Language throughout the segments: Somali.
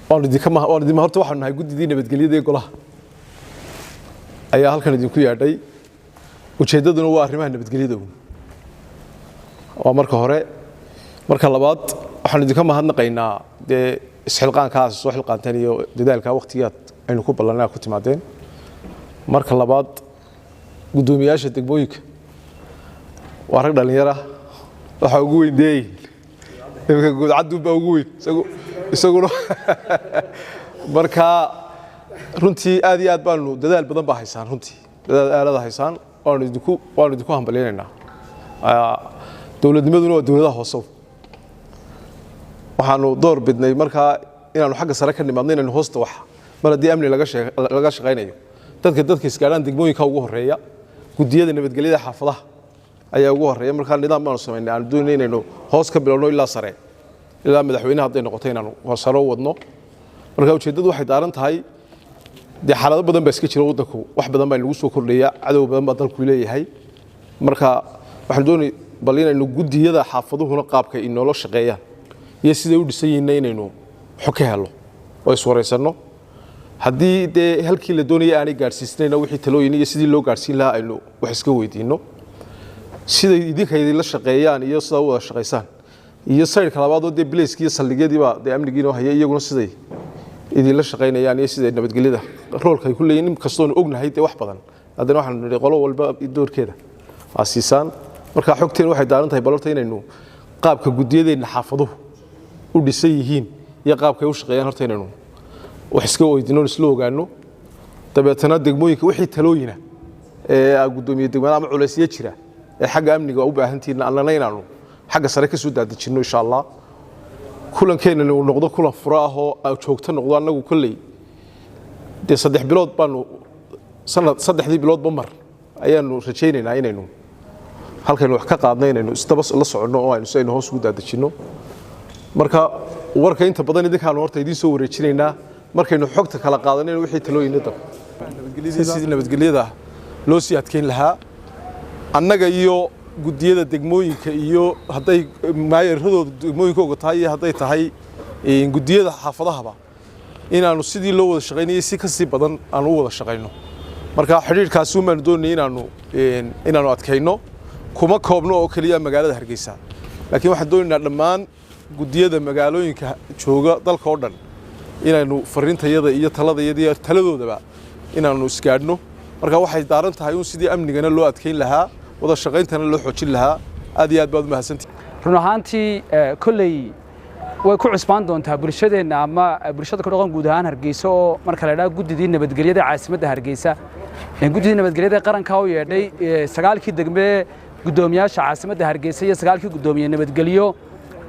Waanu idinka waanu idin horta waxaanu nahay guddidii nabadgelyada ee golaha ayaa halkan idinku yeedhay. Ujeeddaduna waa arrimaha nabadgelyada uun. Waa marka hore. Marka labaad, waxaanu idinka mahadnaqaynaa dee isxilqaankaas soo xilqaanteen iyo dadaalka waqtigaad aynu ku ballanay ku timaadeen. Marka labaad, guddoomiyaasha degmooyinka waa rag dhallinyara. Waxaa ugu weyn deeyin iminka guudcadduun baa ugu weyn isaguna. Marka runtii aad iyo aad baanu dadaal badan baa haysaan, runtii dadaal aalada haysaan, waanu idinku hambalyaynaynaa. Dowladnimaduna waa dowladaha hoose. Waxaanu door bidnay markaa inaanu xagga sare ka nimaadno, inaynu hoosta wax mar haddii amni laga shaqaynayo, dadka isgaadhaan degmooyinka ugu horeeya, guddiyada nabadgelyada xaafadaha ayaa ugu horeeya. Markaa nidaam baanu samaynay aanu doonay inaynu hoos ka bilowno ilaa sare, ilaa madaxweynaha hadday noqoto inaanu sare u wadno. Marka ujeeddadu waxay daaran tahay dee xaalado badan baa iska jira waddanku, wax badan baa inagu soo kordhaya, cadow badan baa dalku leeyahay. Marka waxaan doonay bal inaynu guddiyada xaafaduhuna qaabka inoola shaqeeyaan iyo siday u dhisan yihiinna inaynu xog ka helo oo iswaraysanno. Haddii dee halkii la doonayay aanay gaadhsiisnayna, wixii talooyin iyo sidii loo gaadhsiin lahaa aynu wax iska weydiinno, siday idinka idinla shaqeeyaan iyo sidaa u wada shaqaysaan, iyo saydhka labaadoo dee bilayskii iyo saldhigyadiiba dee amnigiinoo haya, iyaguna siday idinla shaqaynayaan iyo siday nabadgelyada roolka ay ku leeyihin. In kastoonu ognahay dee wax badan, haddana waxaanu nidhi qolo walba doorkeeda aa siisaan. Marka xogteen waxay daaran tahay bal horta inaynu qaabka guddiyadeenna xaafaduhu u dhisan yihiin iyo qaabkay u shaqeeyaan horta inaynu wax iska weydiino, isla ogaano. Dabeetana degmooyinka wixii talooyina ee guddoomiye degmada ama culaysyo jira ee xagga amniga u baahantihiin, annana inaanu xagga sare ka soo daadejinno, insha Allah. Kulankeenani uu noqdo kulan furo ah oo joogto noqdo. Annagu kolley dee 3 bilood baanu sanad, saddexdii biloodba mar ayaanu rajaynaynaa inaynu halkaynu wax ka qaadno inaynu isdaba la soconno oo aynu si aynu hoos ugu daadejinno. Marka warka inta badan idinkaanu horta idiin soo wareejinaynaa markaynu xogta kala qaadanayno, wixii talooyina dab sidii nabadgelyada loo sii adkeyn lahaa, annaga iyo guddiyada degmooyinka iyo hadday maayaradooda degmooyinkooga tahay iyo hadday tahay guddiyada xaafadahaba, inaanu sidii loo wada shaqaynayay si ka sii badan aanu u wada shaqayno. Marka xidhiidhkaasi un baanu doonayay inaanu adkayno. Kuma koobno oo keliya magaalada Hargeysa, laakiin waxaan doonaynaa dhammaan guddiyada magaalooyinka jooga dalka oo dhan inaynu fariintayada iyo taladayada iyo taladoodaba inaanu isgaadhno. Marka waxay daaran tahay un sidii amnigana loo adkeyn lahaa, wada shaqayntana loo xoojin lahaa. Aad iyo aad baad u mahadsantihi. Run ahaantii, kolley way ku cusbaan doontaa bulshadeenna ama bulshada ku dhaqan guud ahaan Hargeysa oo marka la idhaha guddidii nabadgelyada caasimadda Hargeysa, guddidii nabadgelyada qaranka u yeedhay sagaalkii degme guddoomiyaasha caasimadda Hargeysa iyo sagaalkii guddoomiye nabadgelyo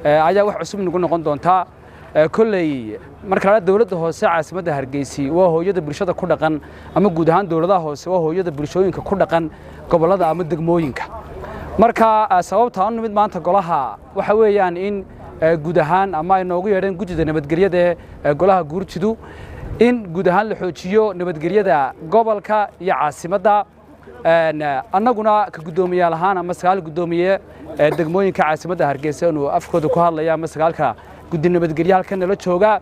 ayaa wax cusub nagu noqon doontaa. Kolley marka la dowladda hoose caasimadda Hargeysi waa hooyada bulshada ku dhaqan, ama guud ahaan dowladaha hoose waa hooyada bulshooyinka ku dhaqan gobollada ama degmooyinka. Marka sababta aan nimid maanta golaha waxa weeyaan in guud ahaan ama ay noogu yeedheen guddida nabadgelyada ee golaha guurtidu in guud ahaan la xoojiyo nabadgelyada gobolka iyo caasimadda. Annaguna ka guddoomiyaal ahaan ama sagaal guddoomiye degmooyinka caasimadda Hargeysa inuu afkooda ku hadlaya ama sagaalka guddi nabadgelye halkan nala jooga,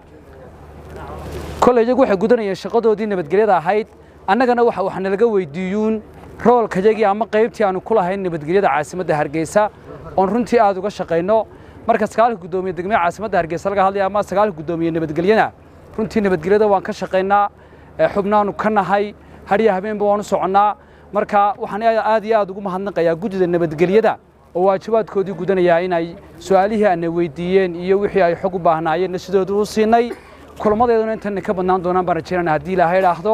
kolley iyagu waxay gudanayeen shaqadoodii nabadgelyada ahayd. Annagana waxa wax nalaga weydiiyuun roolkayagii ama qaybtii aanu ku lahayn nabadgelyada caasimadda Hargeysa oon runtii aad uga shaqayno. Marka sagaalka guddoomiye degmada caasimadda Hargeysa laga hadlaya ama sagaalka guddoomiye nabadgelyana, runtii nabadgelyada waan ka shaqaynaa, xubnaanu ka nahay, hadhiya habeenba waan u soconnaa. Marka waxaan aad iyo aad ugu mahadnaqayaa guddida nabadgelyada oo waajibaadkoodii gudanayaa inay su'aalihii aana weydiiyeen iyo wixii ay xog u baahnaayeenna sidoodu u siinay. Kulamadeeduna intana ka badnaan doonaan baan rajaynana haddii Ilaahay idhaahdo.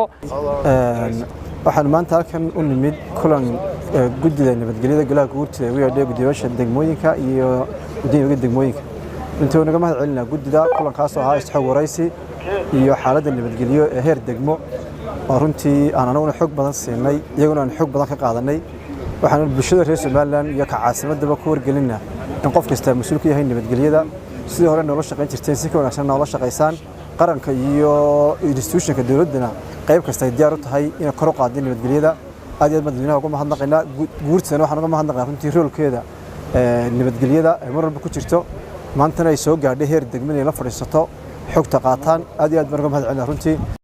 Waxaan maanta halkan u nimid kulan guddida nabadgelyada golaha guurtida ugu yeedhay guddiyaasha degmooyinka iyo guddoomiyaha degmooyinka. Runtii waan naga mahad celinaa guddida. Kulankaas oo ahaa isxog waraysi iyo xaaladda nabadgelyo ee heer degmo oo runtii aan anaguna xog badan siinay, iyaguna aan xog badan ka qaadanay. Waxaan bulshada reer Somaliland iyo ka caasimadaba ku wargelinaa in qof kasta mas'uul ka yahay nabadgelyada. Sidii hore noola shaqayn jirteen si ka wanaagsan noola shaqaysaan, qaranka iyo institutionka dowladdana qayb kasta ay diyaar u tahay inay kor u qaaddo nabadgelyada. Aad iyo aad madaxweynaha uga mahadnaqaynaa, guurtana waxaan uga mahadnaqaynaa runtii roolkeeda nabadgelyada ay mar walba ku jirto, maantana ay soo gaadhay heer degmada inay la fadhiisato. Xogta qaataan. Aad iyo aad baan uga mahad celinaa runtii.